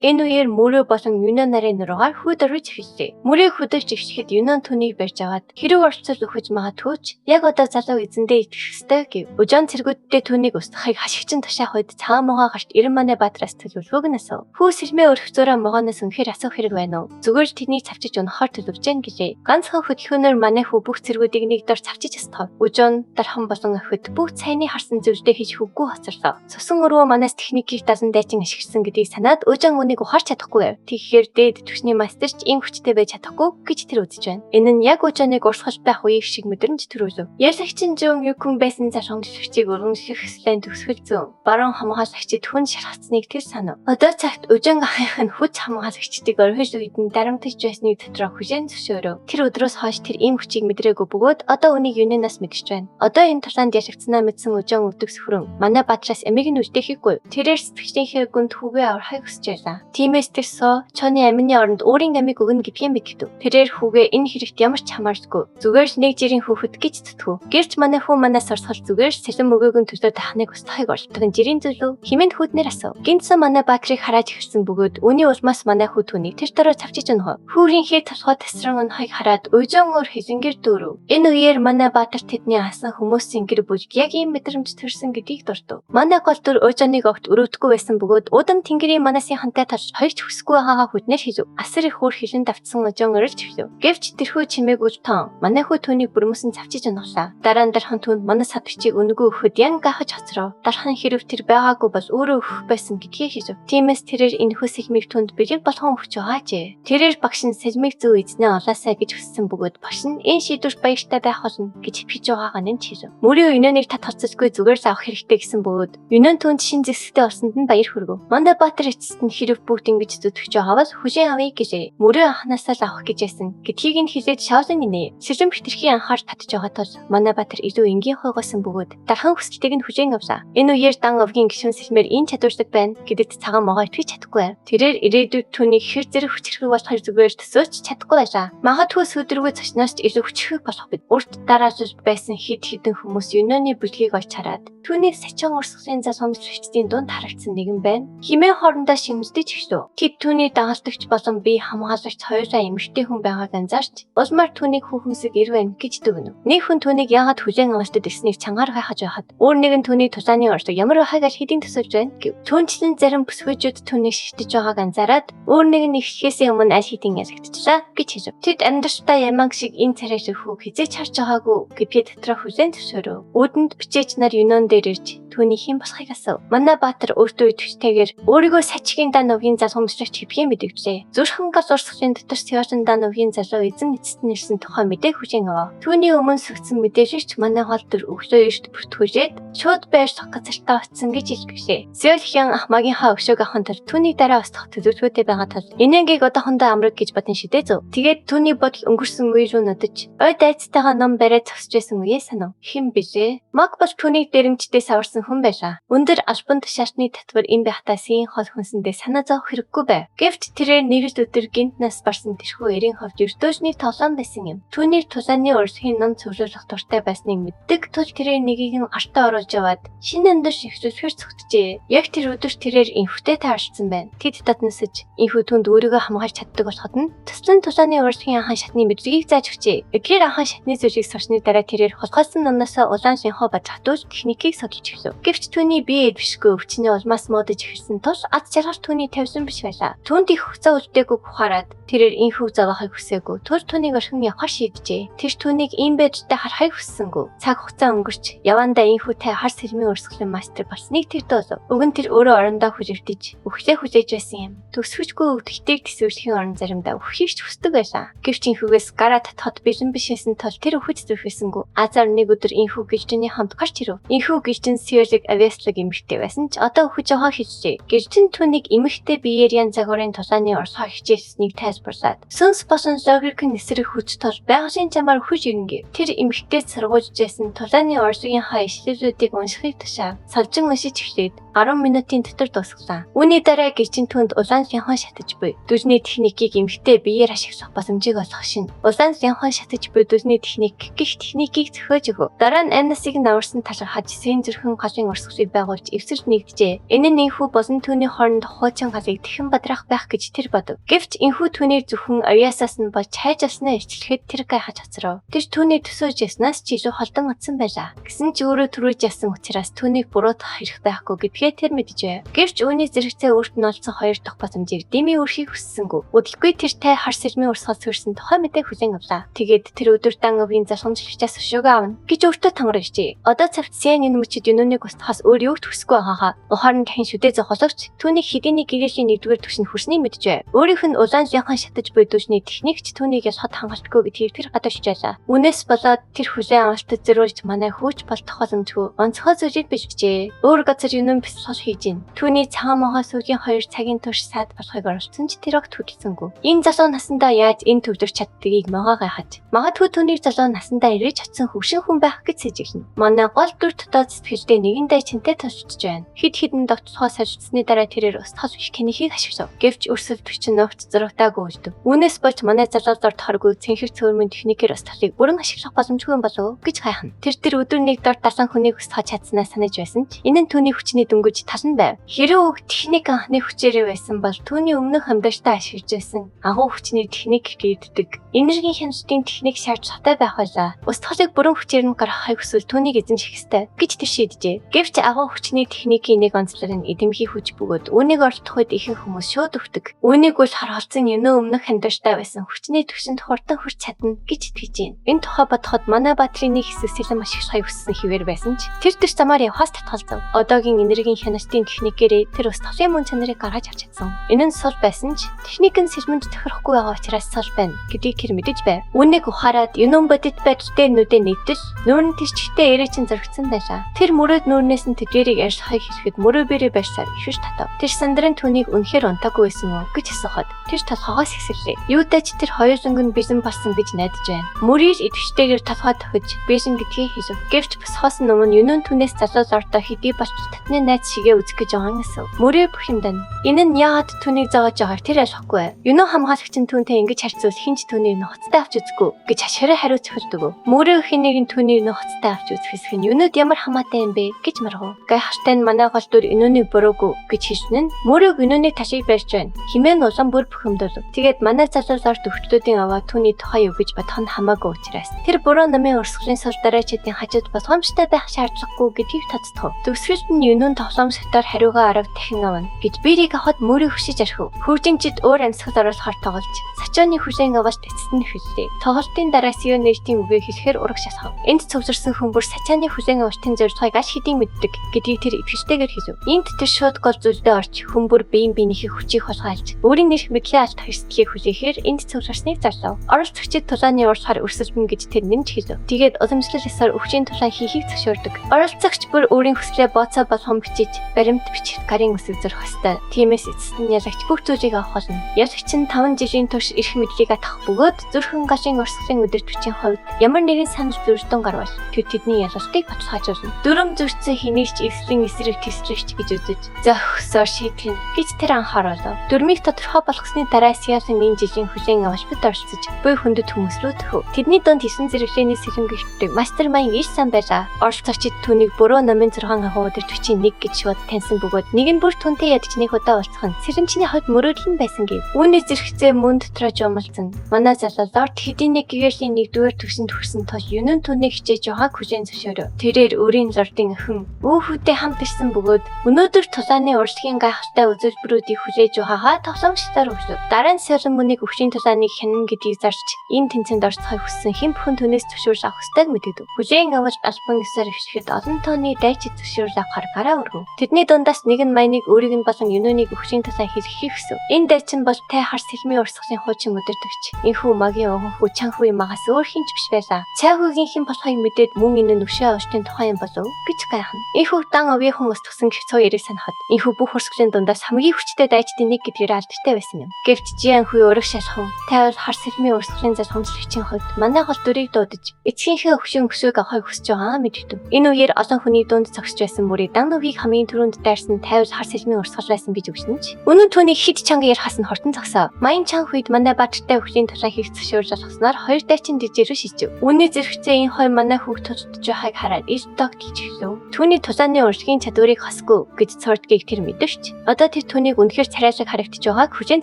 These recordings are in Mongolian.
Энэ үеэр Мөрөө болон Юнон нарын нуруугаар хүүд орж эхэллээ. Мөрийг хөдөлж эхлэхэд Юнон түүнийг барьж аваад хэрэг орцол өгөж магадгүй ч яг одоо залуу эзэндээ итгэх ёстой гэв. Өжон цэргүүддээ түүнийг устгахыг хашигчин тушаах үед цагаан могоо гарч 90 манай баатраас төлөвлөгөөг нь асуув. Хүү сэлмээ өрх зураа могооноос үнэхээр асуух хэрэг байна уу? Зүгээр л тэднийг цавчиж унахаар төлөвлөж гэн гэлээ. Ганцхан хөдөлгөөнөөр манай хүү бүх цэргүүдийг нэг дор цавчиж устгав. Өжон дархан болон охид бүх цайны харсан зүйлдээ хийж хөвгүү хоцорлоо. Цусан өрөө манаас техникийг далан дайчин ашигласан гэдгийг санаад Өжон үнийг ухаарч чадахгүй байв. Тэгэхээр дээд түвшний мастер ч ийм хүчтэй байж чадахгүй гэж тэр үзэж байна. Энэ нь яг Өжоныг урсгал байх үеийг шиг мэдрэмж төрүүлв. Ялагчин Жон Юкун байсан залхамжлагчийг өргөншлөх хэслэн төгсгөл зүүн. Баруун хамгаалагчид хүн шархацныг тэр санав. Одоо цагт Өжон ахынх нь хүч хамгаалагчдыг орхиж үед нь дарамтж байсныг дотроо хүлээн зөвшөөрөв. Тэр өдрөөс хойш тэр ийм хүчийг мэдрээгүй бөгөөд одоо үнийг Юненаас мэдэж байна. Одоо энэ тулаанд ялагдсанаа мэдсэн Өжон өвдөг сөхрөн. Манай баатраас амийг нь үлдээхийгүй. Тэрээр сэтгэждийнхээ гүнд хүүгээ аврахыг хүсэж байлаа. Тиймээс тэр соо чоны амины оронд өөрийн амийг өгнө гэдгийг мэдгэв. Тэрээр хүүгээ энэ хэрэгт ямар ч хамааралгүй. Зүгээр л нэг жирийн хүүхэд гэж зүтгэв. Гэвч манай хүү манаас орсгол зүгээр л сэлэм өгөөг нь төлөө тахныг устгахыг оролддог нь жирийн зүйл үү? Химэнд хүүднэр асуув. Гинтсэн манай баатрыг харааж эхэлсэн бөгөөд үүний улмаас манай хүү түүнийг тэр дорой цавчиж унах. Хүүрийнхээ толгой тасран унахыг хараад өжөн өөр хилэнгээр дүүрв. Энэ үеэр манай баатар тэдний асан хүмүүсийн гэр бүлд яг ийм мэдрэмж төрсөн гэдгийг дурдав. Манай гол дүр Өжоныг огт өрөвдөхгүй байсан бөгөөд удам тэнгэрийн манасийн хантай тулж хоёрч хүсэхгүй байгаагаа хүднээр хэлв. Асар их хөөр хилэн давтсан Өжон орилж эхлэв. Гэвч тэрхүү чимээгүй тон манай хүү түүнийг бүрмөсөн цавчиж унахлаа. Дараа нь дархан түүнд манай садгчийг үнэгүй өгөхөд ян гахаж хоцров. Дархан хэрв тэр байгаагүй бол өөрөө өгөх байсан гэдгийг хэлв. Тиймээс тэрээр энэ хүү сэлмийг түнд бэлэг болгон өгч байгаажээ. Тэрээр багш нь сэлмийг зөв эзнээ олоосай гэж хүссэн бөгөөд багш нь энэ шийдвэрт баяртай байх болно гэж итгэж байгаагаа нэмж хэлв. Мөрийн Юноныг тат хоцолгүй зүгээр л авах хэрэгтэй гэсэн бөгөөд Юнон түүнд шин зэвсэгтэй олсонд нь баяр хүргэв. Манда Баатар эцэст нь хэрв бүгд ингэж зүтгэж байгаа бол хүлээн авъя гэжээ. Мөрөө анханасаа л авах гэж байсан гэдгийг нь хэлээд шаолан инээ. Сэлэм хэтэрхий анхаарч татж байгаа тул Манай Баатар илүү энгийн хуйгуулсан бөгөөд дархан хүсэлтийг нь хүлээн авлаа. Энэ үеэр дан овгийн гишүүн сэлмээр энэ чадвардаг байна гэдэгт цагаан могоо итгэж чадахгүй байв. Тэрээр ирээдүйд түүнийг хэр зэрэг хүчрхэг болохыг зүгээр төсөөлж чадахгүй байлаа. Магадгүй сүдэргүй цочноос ч илүү хүчрхэг болох бид. Урт дараалал байсан хэд хэдэн хүмүүс Юноны бүлгийг олж хараад түүнийг сачин урсгалын залгамжлагчдын дунд харагдсан нэгэн байна. Химээ хоорондоо шимэлдэж эхлэв. Тэд түүний дагалдагч болон бие хамгаалагч хоёулаа эмэгтэй хүн байгааг анзаарч улмаар түүнийг хүүхэмсэг ир байна гэж дүгнэв. Нэг хүн түүнийг яагаад хүлээн авалтад ирснийг чангаар гайхаж байхад өөр нэгэн түүний тулааны ордог ямар байхыг аль хэдийн төсөөлж байна гэв. Түүнчлэн зарим бүсгүйчүүд түүнийг шигтэж байгааг анзаараад өөр нэг нь эхлэхээсээ өмнө аль хэдийн ялагдчихлаа гэж хэлв. Тэд амьдралдаа яманг шиг энэ царай хүүг хэзээ ч харж байгаагүй гэдгээ дотроо хүлээн зөвшөөрөв. Үүдэнд бичээч нар Юнон дээр ирж түүний хэн болохыг асуув. Манай Баатар өөртөө идэвхтэйгээр өөрийгөө сачгийн дан овгийн залгамжлагч хэвхээ мэдэгдлээ. Зүрхэн гал урсгалын дотор Сиолын дан овгийн залуу эзэн эцэст нь ирсэн тухай мэдээг хүлээн авав. Түүний өмнө сөгдсөн мэдээлэгч манай гол дүр өглөө эрт бүртгүүлээд шууд байр сох газартаа очсон гэж хэлгэжээ. Сиол хян ахмагийнхаа өшөөг авахын тулд түүний дараа устгах төлөвлөгөөтэй байгаа тул энэнгийг одоохондоо амраг гэж бодон шидэ зөв. Тэгээд түүний бодол өнгөрсөн үе рүү нодож ой дайцтайгаа ном бариад зогсож байсан үеэ санав. Хэн билээ? Маг бол түүнийг дэрэмждээс аварсан хүн байлаа. Өндөр албан тушаалтны татвар им байхдаа сийн хол хүнсэндээ санаа зовох хэрэггүй байв. Гэвч тэрээр нэг л өдөр гинт нас барсан тэрхүү эрийн ховж өртөөжний тоглоом байсан юм. Түүнийг тулааны урсхийн ном цуглуулах дуртай байсныг мэддэг тул тэрээр нэгийг нь гартаа оруулж яваад шинэ өндөр шигшүүлэхээр цогтжээ. Яг тэр өдөр тэрээр инхүтэй тааралцсан байна. Тэд даднасаж инхүү түнд өөрийгөө хамгаалж чаддаг болоход нь туслан тулааны урсхийн анхан шатны мэдлэгийг зааж өгчээ. Эдгээр анхан шатны зүйлийг сурсны дараа тэрээр хулгайлсан номноосоо улаан шинхоо бадрахтуул техникийг судалж эхлэв. Гэвч түүний бие эдвшгүй өвчний улмаас муудаж эхэлсэн тул ад жаргал түүний тавьсан биш байлаа. Түүнд их хугацаа үлдээгүй ухаарад тэрээр инхүүг зовоохыг хүсээгүй. Тул түүнийг орхин явахар шийджээ. Тэр түүнийг ийм байдалтай харахыг хүссэнгүй. Цаг хугацаа өнгөрч явандаа инхүүтэй хар сэрмийн урсгалын мастер болсныг тэр дуулав. Уг нь тэр өөрөө орондоо хүлэгдэж, үхлээ хүлээж байсан юм. Төсвөжгүй өвдөлтийг төсөөлхийн орон заримдаа үххийг ч хүсдэг байлаа. Гэвч инхүүгээс гараа татхад бэлэн биш байсан тул тэр үхэж зүрхэсэнгүй. Азар нэг өдөр инхүү гэлжиний хамт гарч ирэв. Инхүү гэлжин Сиолыг авьяаслаг эмэгтэй байсан ч одоо үхэж байгаа хэлжээ. Гэлжин түүнийг эмэгтэй биеэр ян загварын тулааны орсоо хичээлснийг тайлбарлаад сүнс болон логикийн эсрэг хүч тул байгалийн чамаар үхэж ирнэ. Тэр эмэгтэйд сургуулж байсан тулааны орсгийнхаа ишлэлүүдийг уншихыг тушаав. Салжин уншиж эхлээд 10 минутын дотор дуусгалаа. Үүний дараа гэрчин түүнд улаан лянхан шатаж буй дүлний техникийг эмэгтэй биеэр ашиглах боломжийг олох шин. Улаан лянхан шатаж буй дүлний техник гих техникийг зохиож өгөв. Дараа нь Анасыг наварсан талархаж сэн зүрхэн голын урсгалыг байгуулж эвсэрч нэгджээ. Энэ нь энхүү болон түүний хооронд хуучин галыг тэхэн бадраах байх гэж тэр бодов. Гэвч энхүү түүнийг зөвхөн авьяасаас нь болж хайж авснаа илчлэхэд тэр гайхаж хоцров. Тэр түүний төсөөж яснаас ч илүү холдон утсан байлаа. Гэсэн ч өөрөө түрүүж ясан учраас түүнийг буруутгах хэрэг байхгүй гэдгээ тэр мэджээ. Гэвч үүний зэрэгцээ өөрт нь олдсон хоёр дахь боломжийг дими өрхийг хүссэнгүй. Удалгүй тэр тай хар сэлмийн урсгал сөрсөн тухай мэдээг хүлээн авлаа. Тэгээд тэр өдөр дан өвийн залхамжлагчаас өшөөгөө авна гэж өөртөө тангар иржээ. Одоо цавт Сиан энэ мөчид юноныг устгахаас өөр юу ч хүсэхгүй байгаагаа. Ухаан дахин шүдэ зохиоловч түүнийг хэдийний гэрээлийн нэгдүгээр түвшинд хүрснийг мэджээ. Өөрийнх нь улаан лянхан шатаж буй түвшний техникч түүнийг ялхад хангалтгүй гэдгийг тэр гадагш байлаа. Үнээс болоод тэр хүлээн авалтад зориулж манай хүүч болтох боломжгүй онцгой зүйлийг бэлджээ. Өөр газар юнон бясалгал хийж гин. Түүний цагаан могой сүүлийн 2 цагийн турш саад болохыг оролцсон ч тэр огт хөдөлсөнгүй. Энэ залуу насандаа яаж энэ төвлөрч чаддгийг могоо гайхаж. Магадгүй түүнийг залуу насандаа эргэж очсон хөвшин хүн байх гэж сэжиглэнэ. Манай гол дүр дотоод сэтгэлдээ нэгэн дайчинтай тулцж байна. Хэд хэдэн довтлогоо солилцсны дараа тэрээр устгал их кэнихийг ашиглав. Гэвч өрсөлдөгч нь нуугч зурагтаагүй үлдэв. Үүнээс болж манай залуу лорд хоргүй цэнхэр цөөрмөн техникээр устгалыг бүрэн ашиглах боломжгүй юм болов уу гэж гайхна. Тэр өдөр нэг дор далан хүнийг устгаж чадсанаа санаж байсан ч энэ нь түүний хүчний дөнгөж тал нь байв. Хэрэв уг техник анхны хүчээрээ байсан бол түүний өмнөх амьдралтаа ашиглаж байсан агуу хүчний техник гэдэг энергийн хяналтын техник шаардлагатай байх байлаа. Устгалыг бүрэн хүчээр нь гаргахыг хүсвэл түүнийг эзэмших ёстой гэж тэр шийджээ. Гэвч агуу хүчний техникийн нэг онцлог нь эдэмхий хүч бөгөөд үүнийг оролдох үед ихэнх хүмүүс шууд өгдөг. Үүнийг үл хорхолцсон юнөө өмнөх амьдралтаа байсан хүчний түвшинд хурдан хүрч чадна гэж итгэж байна. Энэ тухай бодоход манай баатрын нэг хэсэг сэлэм ашиглахыг хүссэн хэвээр байсан ч тэр замаар явахаас татгалзав. Одоогийн энергийн хяналтын техникээрээ тэр устгалын мөн чанарыг гаргаж авч чадсан. Энэ нь сул байсан ч техник нь сэлмэнд тохирохгүй байгаа учраас сул байна гэдгийг тэр мэдэж байв. Үүнийг ухаарад юнөн бодит байдалтай нүдэ нэгдэл нүүр нь тэр чигтээ эрээчин зөрөгцөн байлаа. Тэр мөрөөд нүүрнээс нь тэдгэрийг ярьслахыг хэлэхэд мөрөө бэрээ барьсаар ихвэж татав. Тэр сандрын түүнийг үнэхээр унтаагүй байсан уу гэж асуухад тэр толгоогоос хэсэрлээ. Юутай ч тэр хоёуланг нь бэлэн болсон гэж найдаж байна. Мөрийг идэвхтэйгээр толгой тохиж бэлэн гэдгийг хэлв. Гэвч босхоос өмнө юнөн түүнээс залуу лордоо хэдий болч татны найз шигээ үзэх гэж байгаа юм асуув. Мөрөө бүх юм дана. Энэ нь яагаад түүнийг зоогож байгааг тэр ойлгохгүй. Юнөн хамгаалагч нь түүнтэй ингэж харьцуул хэн ч түүний нухацтай авч үзэхгүй гэж хашгираа хариу цохилдог. Мөрөө хэн нэгэн түүний нухацтай авч үзэхээс нь юнөд ямар хамаатай юм бэ гэж маргав. Гайхалтай нь манай гол дүр юнөнийг буруугүй гэж хэлсэн нь мөрөөг юнөний ташийг барьж байна. Химэн улам бүр бухимдал. Тэгээд манай залуу лорд өвчлүүдийн аваа түүний тухай юу гэж бодох нь хамаагүй учраас тэр буруу намын урсгалын сул дараачдын хажууд болгоомжтой байх шаардлагагүй гэдгийг тодтгов. Төгсгөлд нь юнөн тоглоом сотоор хариугаа 10 дахин авна гэж бэрийг авахад мөрөө хөшиж архив. Хөгжинчид өөр амьсгал оруулахар тоглож сачооны хүлээн авалт эцэст нь хэллээ. Тоглолтын дараа Сио нэртийн үгээ хэлэхээр ураг шалхав. Энд цугларсан хүн бүр сачааны хүлээн авалтын зорилгыг аль хэдийн мэддэг гэдгийг тэр итгэлтэйгээр хэлв. Энд тэр шууд гол зүйлдээ орж хүн бүр биеийн биенийхээ хүчийг хулгайлж өөрийн нэрх мэдлээ алдах эрсдлийг хүлээхээр энд цугларсныг зарлав. Оролцогчид тулааны урсгаар өрсөлдөнө гэж тэр нэмж хэлв. Тэгээд уламжлал ёсоор өвчийн тулаан хийхийг зөвшөөрдөг. Оролцогч бүр өөрийн хүслээ бооцоо болгон бичиж баримт бичих гарын үсэг зөрөх ёстой. Тиймээс эцэст нь ялагч бүх зүйлийг авах болно. Ялагч нь 5 жилийн турш эрх мэдлийг атгах бөгөөд зүрхэн галын урсгалын удирдгчийн хувьд ямар нэгэн санал зөрчилдөөн гарвал тэр тэдний ялалтыг баталгаажуулна. Дүрэм зөрчсөн хэнийг ч эвслийн эсрэг тэслэгч гэж үзэж зохисоор шийтгэн гэж тэр анхааруулв. Дүрмийг тодорхой болгосны дараа Сиалын энэ жилийн хүлээн авалтад оролцож буй хүндэт хүмүүс рүү төхөв. Тэдний дунд 9 зэрэглээний сэлэнгэгчдэг мастермайн иш сан байлаа. Оролцогчид түүнийг буруу номын 6 агуу удирдгчийн нэг гэж шууд таньсан бөгөөд нэг нь бүр түүнтэй ядаж нэг удаа уулзах нь сэлэмчний хувьд мөрөөдөл нь байсан гэв. Үүний зэрэгцээ мөн дотроо жумалцсан. Манай залуу лорд хэдий нэг гэрээлийн нэгдүгээр түвшинд хүрсэн тул юнөн түүнийг хичээж байгааг хүлээн зөвшөөрөв. Тэрээр өөрийн лордын охин хүүхдээ хамт ирсэн бөгөөд өнөөдөр тулааны урлагийн гайхалтай үзүүлбэрүүдийг хүлээж байгаагаа тоглоомчдоор өглөв. Дараа нь Сэлэн мөнийг өвчийн тулааныг хянана гэдгийг зарч энэ тэнцээнд орцохыг хүссэн хэн бүхэн түүнээс зөвшөөрөл авах ёстойг мэдэгдэв. Хүлээн авалт албан ёсоор өвчгөд олон тооны дайчид зөвшөөрөл авахар гараа өргөв. Тэдний дундаас нэг нь майныг өөрийг нь болон юнөөнийг өвчийн тулаан хийхийг хүсэв. Энэ дайчин бол тай хар сэлмийн урсгалын хуучин удирдагч. Энхүү магийн уган хүү чанхүү магаас өөр хинч биш байлаа. Цайхүүгийн хэн болохыг мэдээд мөн энэ нь өшөө авалтын тухай юм болов гэж гайхна. Энхүү дан овгийн хүн устгасан гэх цоо яриг санахад энхүү бүх урсгалын дундаас хамгийн хүчтэй дайчдын нэг гэдгээр алдартай байсан юм. Гэвч Жианхүү ураг шалхан тайвал хар сэлмийн урсгалын залхамжлагчийн хувьд манай гол дүрийг дуудаж эцгийнхээ өвшин өсөөг авахыг хүсэж байгаа мэдэгдэв. Энэ үеэр олон хүний дунд зогсож байсан мөрийг дан нүгийг хамгийн түрүүнд дайрсан 50 хар сэлмийн урсгал байсан гэж үгсэн ч үнэн түүнийг хэд чанга ярихаас нь хортон зогсов. Маян чанга үед манай баатартай өхлийн тулаан хийх зөвшөөрөл олгосноор хоёр дайчин дижээ рүү шижив. Үүний зэрэгцээ энэ хоёр манай хүүхд тулдж байгааг хараад ил тогтолж эхлэв. Түүний тулааны урлагийн чадварыг хосгүй гэж цордгийг тэр мэдэвч. Одоо тэр түүнийг үнэхээр царайлаг харагдаж байгааг хүлээн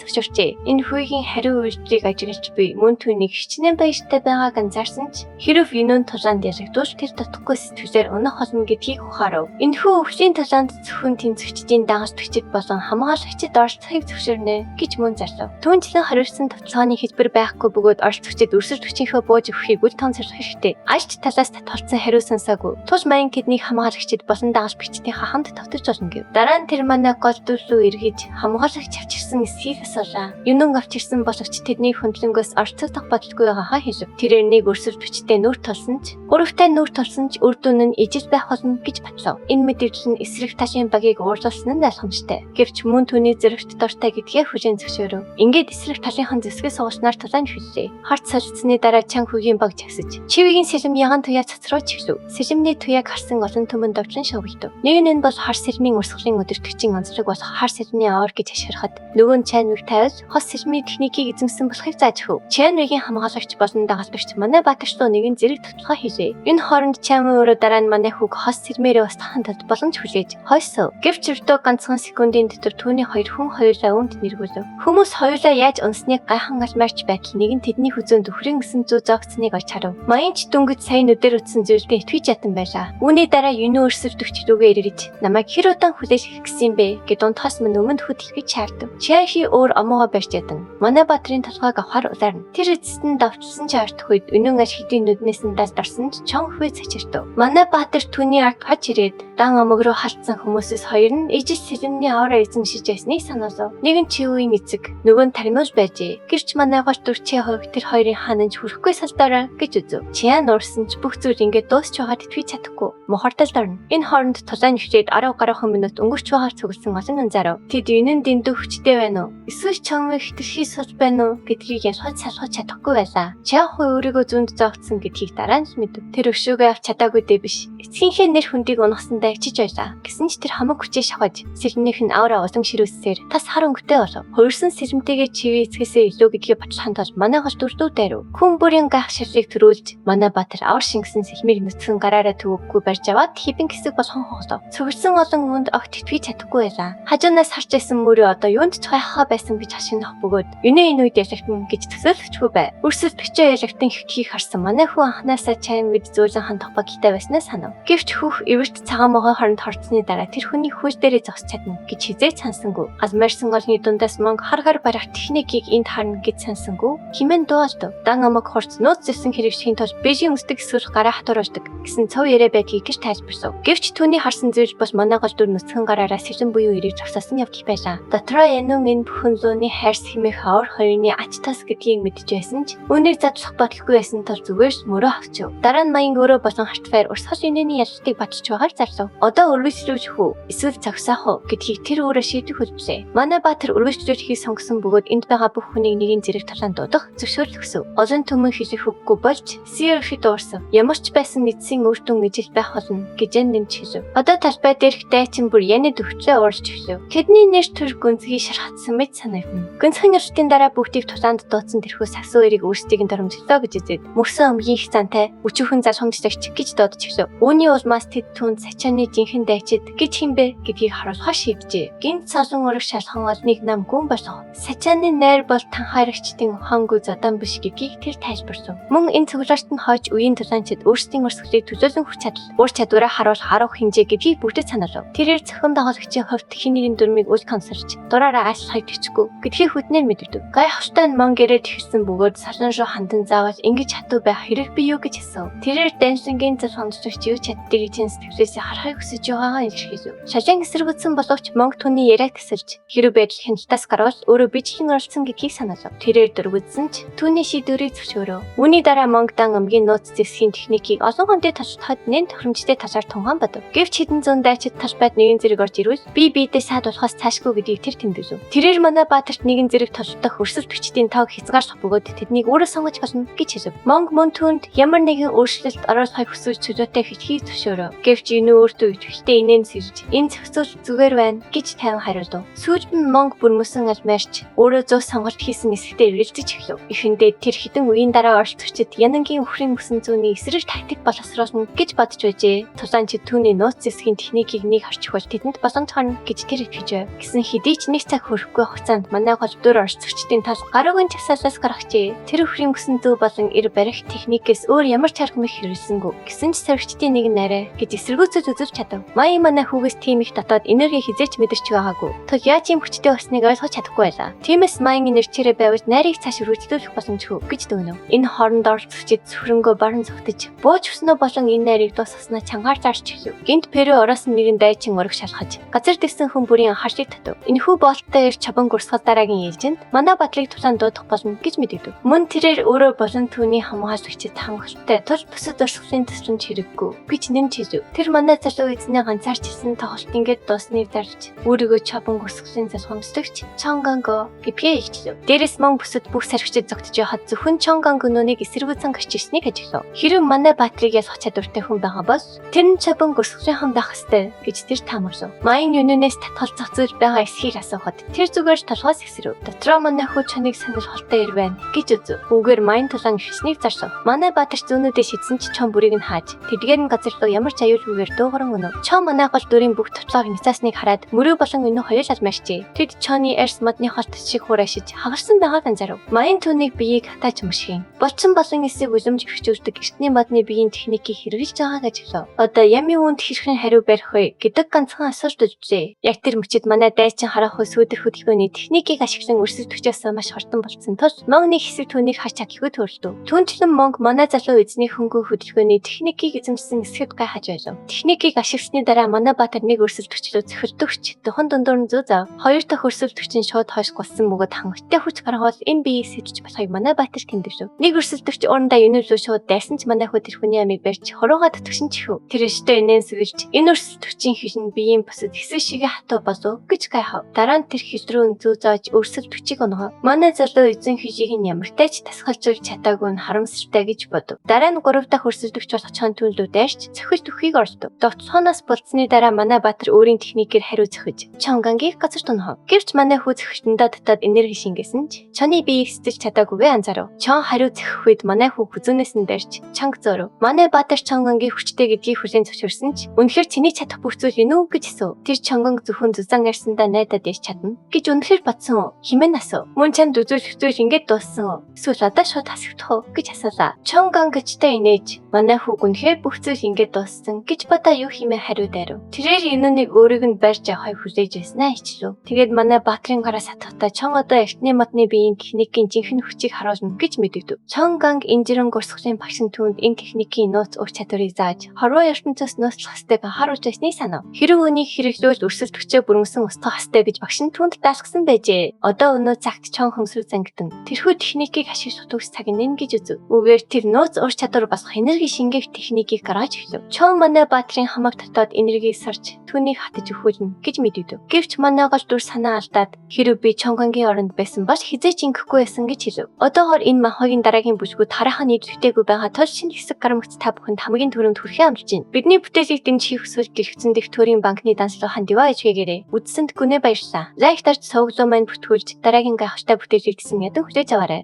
зөвшөөрчээ. Энэ хүүгийн хариу үйлдэлийг ажиглаж буй мөн түүнийг хичнээн баяртай байгааг анзаарсан ч хэрв Юнон тулаанд ялагдвал тэр татахгүй сэтгэлээр унах болно гэдгийг ухаарав. Энэхүү өвлийн тулаанд зөвхөн тэнцвчдийн дагалдагчид болон хамгаалагчид оролцохыг зөвшөөрнө гэж мөн зарлав. Түүнчлэн хориглосон товтлооны хэлбэр байхгүй бөгөөд оролцогчид өрсөлдөгчийнхөө бууж өгөхийг үл тоонцорлох хэрэгтэй. Альч талаас татгалцсан хариу сонсоогүй. Тул маян тэднийг хамгаалагчид болон дагалдагчдынхаа хамт тавтаж болно гэв. Дараа нь тэр манай гол дүр рүү эргэж хамгаалагч авчирсан эсхийг асуулаа. Юнон авчирсан боловч тэдний хөндлөнгөөс орцогдох бодолгүй байгаагаа хэлв. Тэрээр нэг өрсөлдөгчтэй нүр тулсан ч гуравтай нүр тулсан ч үр дүн нь ижил байх болно гэж батлав. Энэ мэдээлэл нь эсрэг талын багийг уурлуулсан нь ойлгомжтой. Гэвч мөн түүний зэрэгт дортой гэдгээ хүлээн зөвшөөрөв. Ингээд эсрэг талынхан зэсгээ сууснаар тулаан эхэллээ. Харц солилцсны дараа чанга хүүгийн баг жагсаж Чивийн сэлэм яган туяа цацрууч эхлэв. Сэлэмний туяаг харсан олон түмэн довтлон шовгдов. Нэг нь энэ бол хар сэлмийн урсгалын өдөртөгчийн онцлог болох хар сэлмийн авар гэж ашиглахад нөгөө нь Чанвиг тавил хос сэлмийн техникийг эзэмсэн болохыг зааж өгөв. Чанвигийн хамгаалагч болон дагалдагч манай Баатарч руу нэгэн зэрэг тодорхой хийлээ. Энэ хооронд Чанвиг өөрөө дараа нь манай хүүг хос сэлмээрээ устгахын тулд боломж хүлээж хойсов. Гэвч өртөө ганцхан секундын дотор түүний хоёр хүн хоёулаа үүнд нэргүүлв. Хүмүүс хоёулаа яаж унсныг гайхан алмаарч байтал нэгэн тэдний хүзүүнд үхрийн өсөн зүү зоогцныг олж харав. Маянч дүнгэж сайн нүдээр утсан зүйлдээ итгэж ятан байлаа. Үүний дараа юнөө өрсөлдөгч рүүгээ эргэж намайг хэр удаан хүлээх гэсэн юм бэ гэд унтахаас мөн өмнө хөдөлгөж шаардав. Чайхи өөр омоогоо барьж ядан. Манай Баатрын толгойг авахар улаарна. Тэр эцэст нь давтсан ч артах үед өнөн аж хэдийн нүднээс нь далд орсон ч чон хвээ цачиртав. Манай Баатар түүний ард хаж ирээд дан омог руу халтсан хүмүүсээс хоёр нь ижил сэлэмний авраа эзэмшиж байсныг санаалав. Нэг нь Чивийн эцэг, нөгөө нь Таримуул байжээ. Гэвч манай гол дүрчээ хувь тэр хоёрын хаанч хүрэхгүй салдаарай гэж үзв. Чиа нуурсан ч бүх зүйл ингээд дуусч байгаад итгэж чадахгүй. Мухарталд орно. Энэ хооронд тулаан эхлээд 10 гаруй минут өнгөрч байгаар цугласан олон анзаарав. Тэд энэн дэндүү хүчтэй байна уу? Эсвэл чамыг хэтэрхий сул байна уу гэдгийг ялгаж салгаж чадахгүй байлаа. Чиа хүү өөрийгөө зүүнд зоогдсон гэдгийг дараа нь л мэдв. Тэр өшөөгөө авч чадаагүй дээ биш. Эцгийнхээ нэр хүндийг унгасандаа ичиж байлаа. Гэсэн ч тэр хамаг хүчээ шавхаж сэлмнийх нь авраа улам ширүүссээр тас хар өнгөтэй болов. Хуурсан сэлмтэйгээ чивээ эцгээсээ илүү гэдгийг батлахын тулд манай гол дүрдүү дайрав. Хүн бүрийн гайх ширлийг төрүүлж манай Баатар авар шингэсэн сэлмийг нүцгэн гараараа төвөггүй барьж аваад хэдэн хэсэг болгон хоглов. Цугласан олон хүнд огт итгэж чадахгүй байлаа. Хажуунаас харж байсан мөрөө одоо юунд ч гайхахаа байсан гэж хашгинах бөгөөд юнэ энэ үед ялагдана гэж төсөөлөчгүй бай. Өрсөлдөгчөө ялагдсан хэвтгийг харсан манай хүн анханасаа чайм гэд зөөлөн хандах бодолтой байснаа санав. Гэвч хүүх эвэрт цагаан могой хоронд хорцсны дараа тэр хүний хүйс дээрээ зогсож чадна гэж хизээ сансангүй. Гал марьсан олны дундаас мөнгө хар хар барих техникийг энд харна гэж сансангүй. Химэн дуу алдав. Дан амаг хурц нууц зэвсэн хэрэгжихийн тулд бэжийн үсдэг эсвэл гараа хатууруулдаг гэсэн цов яриа байдгийг гэж тайлбарсав. Гэвч түүний харсан зүйл бол манай гол дүр нүцгэн гараараа сэлэн буюу эрийг зогсоосон явдал байлаа. Дотроо янун энэ бүхэн зууны хайрс хэмээх авар хоёрны ач тас гэдгийг мэдэж байсан ч үүнийг задлах бодолгүй байсан тул зүгээр л мөрөө авчив. Дараа нь маяг өөрөө болон хартфайр урсгал инээний ялалтыг баталж байгаагаар зарлав. Одоо өргөжлүүлэх үү эсвэл зогсоох уу гэдгийг тэр өөрөө шийдэх хөдөлээ. Манай Баатар өргөжлүүлэхийг сонгосон бөгөөд энд байгаа бүх хүнийг нэгэн зэрэг талаан дуудах зөвшөөрөл өгсөв. Олон түмэн хэлэх үггүй болж Сиэр ихэд уурсав. Ямар ч байсан эцсийн үр дүн ижил байх болно гэж энэ нэмж хэлв. Одоо талбай дээрх дайчин бүр яны төвчлээ уурж эхлэв. Тэдний нэр төр гүнзгий шархатсан мэт санагдана. Гүнзгий ялалтын дараа бүгдийг тулаанд дуудсан тэрхүү сагсан эрийг өөрсдийг нь доромжлоо гэж үзээд мөсөн өмгийн их зантай өчүүхэн залхамжлагч гэж дуудаж эхлэв. Үүний улмаас тэд түүнд сачааны жинхэнэ дайчид гэж хинбэ гэдгийг харуулахаар шийджээ. Гинт солон өрөг шалхан олныг нам гүн болгов. Сачааны найр бол танхаарагчдын ухаангүй зодон биш гэдгийг тэр тайлбарлав. Мөн энэ цуглаартанд нь хойч үеийн тулаанчид өөрсдийн урсгалыг төлөөлөн хүч чадал, ур чадвараа харуулах арга хэмжээ гэдгийг бүгдэд санаалав. Тэрээр зохион байгуулагчийн хувьд хэн нэгэн дүрмийг үл консолж, дураараа аашлахыг тэчгүй гэдгийг хүднээр мэддэг. Гайхалтай нь мон гэрээд эхэлсэн бөгөөд салон руу хандан заавал ингэж хатуу байх хэрэг бий юу гэж асуув. Тэрээр данслангийн зохиомжлогч юу чаддгийг чинь сэтгэлээсээ харахыг хүсэж байгаагаа илэрхийлв. Шалан эсэргүүцсэн боловч монг түүний яриаг тасалж хэрэг байдал хяналтаас гарвал өөрөө бичлэн оролцсон гэдгийг санаалав. Тэрээр дөрвөдсөн ч түүний шийдвэрийг зөвшөөрөв. Үүний дараа монг дан өмгийн нууц зэвсгийн техникийг олон хүнтэй таслахад нэн тохиромжтой талаар тунгаан бодов. Гэвч хэдэн зуун дайчид талбайд нэгэн зэрэг орж ирвэл би биедээ саад болохоос цаашгүй гэдгийг тэр тэмдэглэв. Тэрээр манай Баатарт нэгэн зэрэг толтох өрсөлдөгчдийн тоог хязгаарлах бөгөөд тэднийг өөрөө сонгож болно гэж хэлв. Монг мөн түүнд ямар нэгэн өөрчлөлт оруулахыг хүсвэл чөлөөтэй хэлхийг зөвшөөрөв. Гэвч энэ өөртөө итгэлтэй инээмсэглэж, "Энэ зохицуулалт зүгээр байна" гэж тайван хариулав. Сүүлд нь Монг бүрмөсөн алмаарч өөрөө зөв сонголт хийсэн эсэхтэй эргэлзэж эхлэв. Эхэндээ тэр хэдэн үеийн дараа оролцогчид Янангийн үхрийн мөсөн зүүнний эсрэг тактик боловсруулна гэж бодож байжээ. Тулаанчид түүний нууц зэсгийн техникийг нэг орчихвол тэдэнд боломж гарна гэж тэр итгэж байв. Гэсэн хэдий ч нэг цаг хүрэхгүй хугацаанд манай гол дүр оролцогчдын тал гаруугийн жагсаалаас гаргажээ. Тэр үхрийн мөсөн зүү болон эр барих техникээс өөр ямар ч арга мэх хэрэглэсэнгүй. Гэсэн ч соригчдын нэг нь арай гэж эсэргүүцэл үзүүлж чадав. Маян манай хүүгээс тийм их дотоод энерги хэзээ ч мэдэрч байгаагүй. Тул яаж ийм хүчтэй болсныг ойлгож чадахгүй байлаа. Тиймээс Маян нэрчээрээ байвал найрыг цааш үргэлжлүүлэх боломжгүй гэж дүгнэв. Энэ хооронд оролцогчид сүхрэнгөө баран зүгтэж, бууж өснөө болон энэ найрыг дуусгаснаа чангаар зарч эхлэв. Гинт Перу ороос нэгэн дайчин ураг шалгаж, газар дэвсэн хүн бүрийн анхаарлыг татав. Энэхүү боолттой ир чаван гурсгал дараагийн ээлжинд манай бадлыг тулаан дуудах болно гэж мэдэгдэв. Мөн тэрээр өөрөө болон түүний хамгаалагчид хангалттай тул бусад урсгалын тусламж хэрэггүй гэж нэмж хэлв. Тэр манай залуу эзний ганцаарчилсан тоглолт ингээд дуусныг зарлж, өөрийгөө чаван гурсгалын залхамжлагч Чонганго гэдгээ илчлэв. Дээрээс мөн бусад бүх сархичид зогтож байхад зөвхөн Чонганго нүунийг эсэргүүцэн гарч ирснийг ажиглав. Хэрв манай Баатрыг ялах чадвартай хүн байгаа бол тэр нь чаван гурсгалын хан байх ёстой гэж тэр таамаглав. Маян юнунээс татгалзах зүйл байгаа эсхийг асуухад тэр зүгээр л толгоос ихсрэв. Дотроо манай хүү чоныг сонирхолтой ир байна гэж үзв. Үүгээр маян тулаан эхэлснийг зарлав. Манай Баатар зүүнүүдээ шидсэн ч чон бүрийг нь хааж тэдгээр нь газар руу ямар ч аюулгүйгээр дуугаран өнөв. Чон манай гол дүрийн бүх товтлоог няцаасныг хараад мөрөө болон өнөө хоёул алмаарчээ. Тэд чоны арьс модны холт шиг хураашиж хагарсан байгааг анзаарав. Маян түүнийг биеийг хатааж мөшгөн. Булчин болон эсийг үлэмж бэхжүүлдэг эртний модны биеийн техникийг хэрэглэж байгааг ажиглав. Одоо ями үүнд хэрхэн хариу барих вэ гэдэг ганцхан асуулт үлджээ. Яг тэр мөчид манай дайчин харах сүүдэр хөдөлгөөний техникийг ашиглан өрсөлдөгчөөс маш хурдан болцсон тул Монг нэг хэсэг түүнийг харж чадалгүй төрөлдөв. Түүнчлэн Монг манай залуу эзний хөнгөн хөдөлгөөний техникийг эзэмшсэн эсэхэд гайхаж байлаа. Техникийг ашигласны дараа манай Баатар нэг өрсөлдөгчлөө цохилдөгч духан дундуур нь зүү зав. Хоёр дахь өрсөлдөгч нь шууд хойш гулсан бөгөөд хангалттай хүч гаргавал энэ биеийг сэтж болохыг манай Баатар тэмдэглэв. Нэг өрсөлдөгч уурандаа юнэрлөө шууд дайсан ч манай хүү тэр хүний амийг барьж хурууга татгшин чихв. Тэр өстөө инээн сүгэлж энэ өрсөлдөгчийн хил нь биеийн бусад хэсэг шигээ хатуу болов гэж гайхав. Дараа нь тэр хил рүү зүү зааж өрсөлдөгчийг онгов. Манай залуу эзэн хилийг нь ямартай ч тасгалжуулж чадаагүй нь харамсалтай гэж бодов. Дараа нь гурав дахь өрсөлдөгч болох чон түнлүү дайрч цохилт өгөхийг оролдов. Довтлохоноос болцсны дараа манай Баатар өөрийн техникээр хариу зөхөж Чонгангийг газар тунхав. Гэвч манай хүү зөхөлтөндөө татаад энерги шингээсэн ч чоны биеийг сэтэлж чадаагүйгээ анзаарав. Чон хариу зөхөх үед манай хүү хүзүүнээс нь барьж чанг зөөрөв. Манай Баатар Чонгангийн хүчтэй гэдгийг хүлээн зөвшөөрсөн ч үнэхээр чиний чадах бүх зүйл энэ үү гэж асуув. Тэр Чонганг зөвхөн зүзан ярьсандаа найдаад ярьж чадна гэж үнэхээр бодсон уу? Химэн асуув. Мөн чамд үзүүлэх зүйл ингээд дууссан уу? Эсвэл одоо шууд хасагдах уу гэж асуулаа. Чонганг гэжтэй инээж манай хүүг үнэхээр бүх зүйл ингээд дууссан гэж бодоо юу химээ хариу дайрав. Тэрээр энүүнийг өөрийг нь барьж авахыг хүлээж байснаа ичлв. Тэгээд манай Баатрын гараас хатгатай Чон одоо эртний модны биеийн техникийн жинхэнэ хүчийг харуулна гэж мэдэгдэв. Чонганг инжирэн гурсгалын багш нь түүнд энэ техникийн нууц ур чадварыг зааж хорвоо ертөнцөөс нууцлах ёстойг анхааруулж байсныг санав. Хэрв үүнийг хэрэглэвэл өрсөлдөгчөө бүрмөсөн устгах ёстой гэж багш нь түүнд даалгасан байжээ. Одоо өнөө цагт Чон хөмсрүү зангидан тэрхүү техникийг ашиглах төгс цаг нь энэ гэж үзв. Үүгээр тэр нууц ур чадвар болох энерги шингээх техникийг гаргаж эхлэв. Чон манай Баатрын хамаг дотоод энергийг сарж түүнийг хатаж өхүүлнэ гэж мэдэгдэв. Гэвч манай гол дүр санаа алдаад хэрв би Чонгангийн оронд байсан бол хэзээ ч ингэхгүй байсан гэж хэлв. Одоогоор энэ манхвагийн дараагийн бүлгүүд хараахан нийтлэгдээгүй байгаа тул шинэ хэсэг гармагц та бүхэнд хамгийн түрүүнд хүрэхээ амлаж байна. Бидний бүтээлийг дэмжихийг хүсвэл дэлгэцэн дэх төрийн банкны данслуухан диваа ижгээгээрэй. Үзсэнд гүнээ баярлалаа. Лайк дарж сувглуу маань бүртгүүлж дараагийн гайхалтай бүтээлийг гэсэн ядан хүлээж аваарай.